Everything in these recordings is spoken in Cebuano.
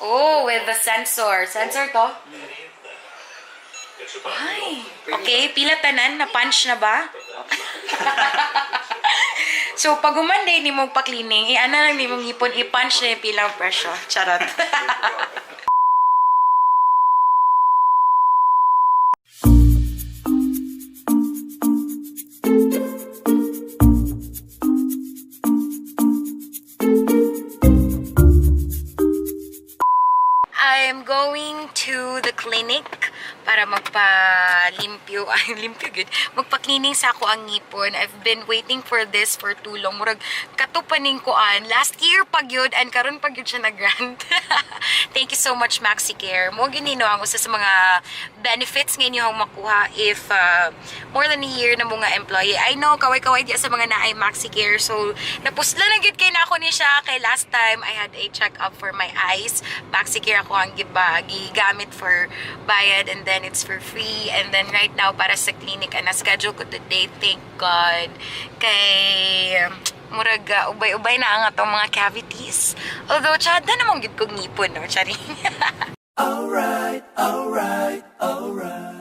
Oh, with the sensor. Sensor to? Ay. Okay, pila tanan? Na-punch na ba? So, pag humanday ni mong pa-cleaning, i-ana lang ni mong ngipon, i-punch na yung pilang presyo. Charot. I'm going to the clinic para magpa-limpyo. Ay, limpyo good. Magpa-cleaning sa ako ang ngipon. I've been waiting for this for too long. Murag katupaning kuan. Last year pag yun, and karon pag yun siya nag-grant. Thank you so much, MaxiCare. Mo ginino ang usa sa mga benefits nga inyong makuha if more than a year na mo nga employee. I know, kaway-kaway diya sa mga naay MaxiCare. So, napusla na gyud kay na ako ni siya. Kay last time, I had a check-up for my eyes. MaxiCare ako ang giba, gigamit for bayad and then it's for free. And then right now, para sa clinic, ang na-schedule ko today, thank God. Kay, murag, ubay-ubay na ang atong mga cavities. Although, tsada namang gid kong ngipon, no? Charing. Alright, alright, alright.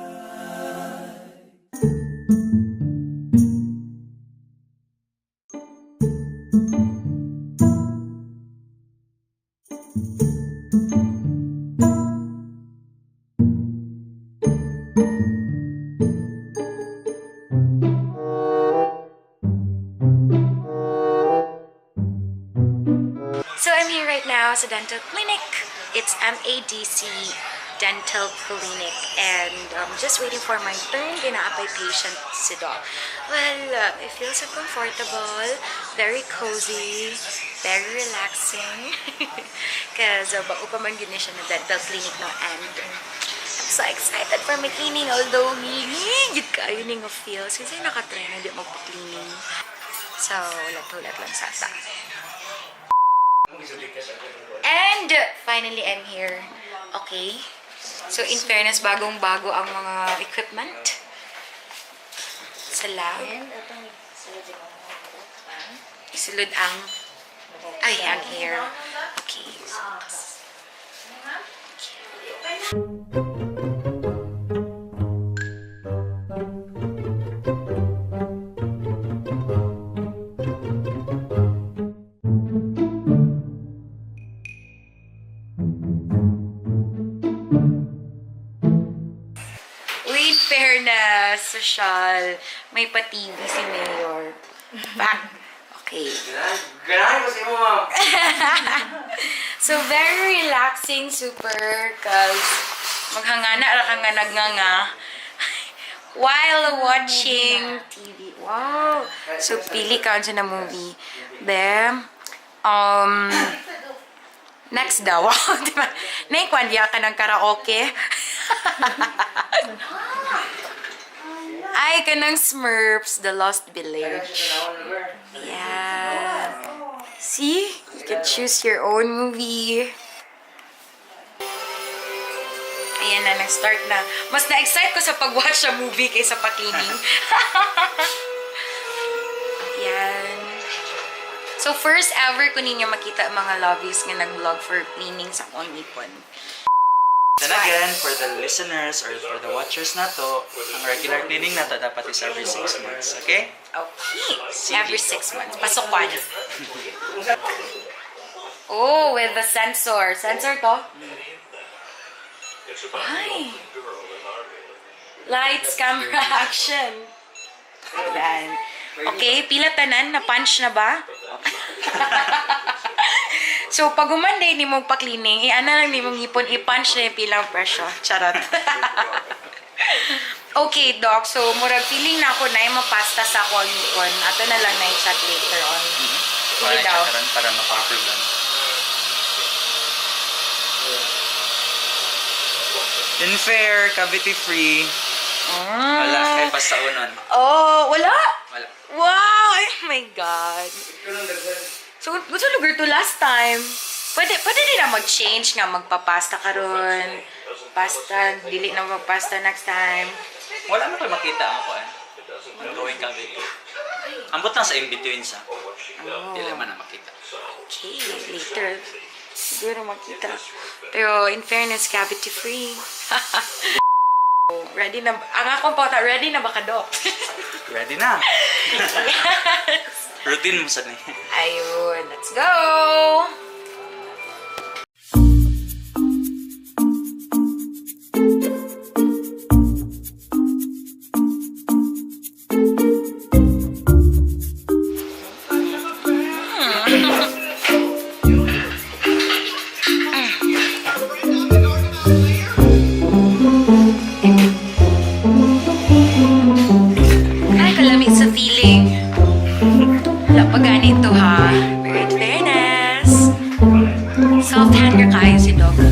So I'm here right now sa dental clinic. It's MADC Dental Clinic and I'm just waiting for my turn. Ginaapay patient si Doc. Well, it feels so comfortable, very cozy, very relaxing. Cause bago pa man gyud ni siya na dental clinic, no, and I'm so excited for my cleaning, although ngigit kaayo ni nga feels kasi nakatry na di magpa-cleaning. So, ulat-ulat lang sa ta. And finally, I'm here. Okay. So, in fairness, bagong-bago ang mga equipment sa lab. Isulod ang ay, ang hair. Okay. Uy, in fairness, social, may pa-TV si Mayor. Back. Okay. Ganahan ko sa imo, ma'am. So, very relaxing, super, cause maghangana ra ka nga nagnganga while watching TV. Wow! So, pili ka sa na movie. Then, next daw. Wow, di ba? Naikwan diya ka ng karaoke. Ay, kanang Smurfs, The Lost Village. Yeah. See? You can choose your own movie. Ayan na, nag-start na. Mas na-excite ko sa pag-watch sa movie kaysa pa-cleaning. Ayan. So, first ever ko ninyo makita ang mga lovies nga nag-vlog for cleaning sa akong ipon. Then again, for the listeners or for the watchers na to, ang regular cleaning na to dapat is every 6 months, okay? Okay. Every 6 months. Pasok. Oh, with the sensor. Sensor to? Ay. Lights, camera, action. Ayan. Okay, pila tanan? Na-punch na ba? So, pag humanday ni mong pa-cleaning, i-ana lang ni mong ngipon, i-punch na yung pilang presyo. Charot. Okay, Doc. So, murag feeling na ako na yung mapasta sa ako ang ngipon. Ato na lang na i-chat later on. Sige Para daw. karon para maka-approve lang. In fair, cavity free. Wala kay pastaunon. Oh, wala? Wala. Wow! Oh my God. So, gusto lugar to last time. Pwede din na mag-change nga, magpapasta karon. Pasta, dili na magpasta next time. Wala na ko'y makita ang kuan. Ongoing cavity. Ambot lang sa in between sa. Oh. Dili man na makita. Okay, later. Siguro makita. Pero in fairness, cavity free. Ready na, ang akong pota, ready na ba ka, Dok? Ready na. Yes! Routine mo sa ni. Ayun, let's go! Ay, kalami sa feeling. Wala pa ganito ha. Pero in fairness, soft hand ra kayo si Doggy.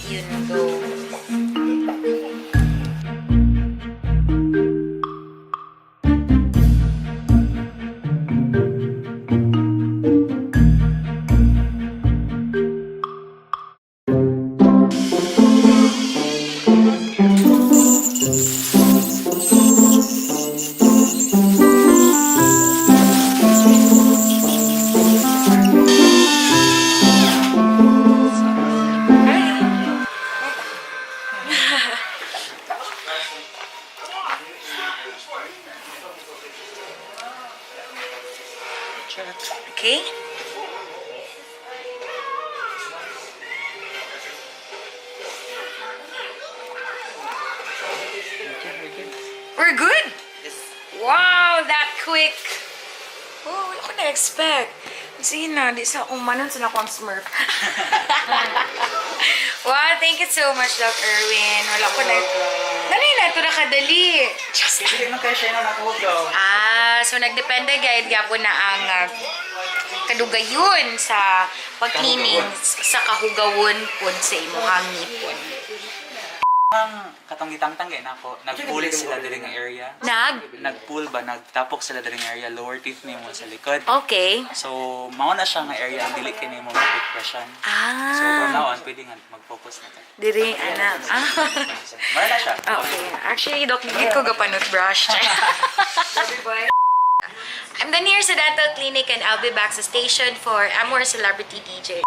Yun, go. Hi. Okay. We're good? Wow, that quick. Oh, wala ko na-expect. Sige na, di sa akong manon sa akong Smurf. Wow, thank you so much, Doc Erwin. Wala ko na... Dali na, ito na kadali. Just Hindi man kayo siya na nakuhugaw. Ah, so nagdepende guide gyapon na ang kadugayon sa pag-cleaning sa kahugawon pud sa imong ngipon. Ang katong gitangtang gay nako, nag-pull sila diri nga area. Nag? Nag-pull ba, nagtapok sila diri nga area, lower teeth nimo sa likod. Okay. So, mao na siya nga area ang dili kini mo ma-depression. So, from Ah, now on, pwede nga mag-focus na tayo. diri ana. Ah. Mara na siya. Okay. Actually, Doc, gigit ko gapanut brush. I'm done here sa dental clinic and I'll be back sa station for Amor Celebrity DJ.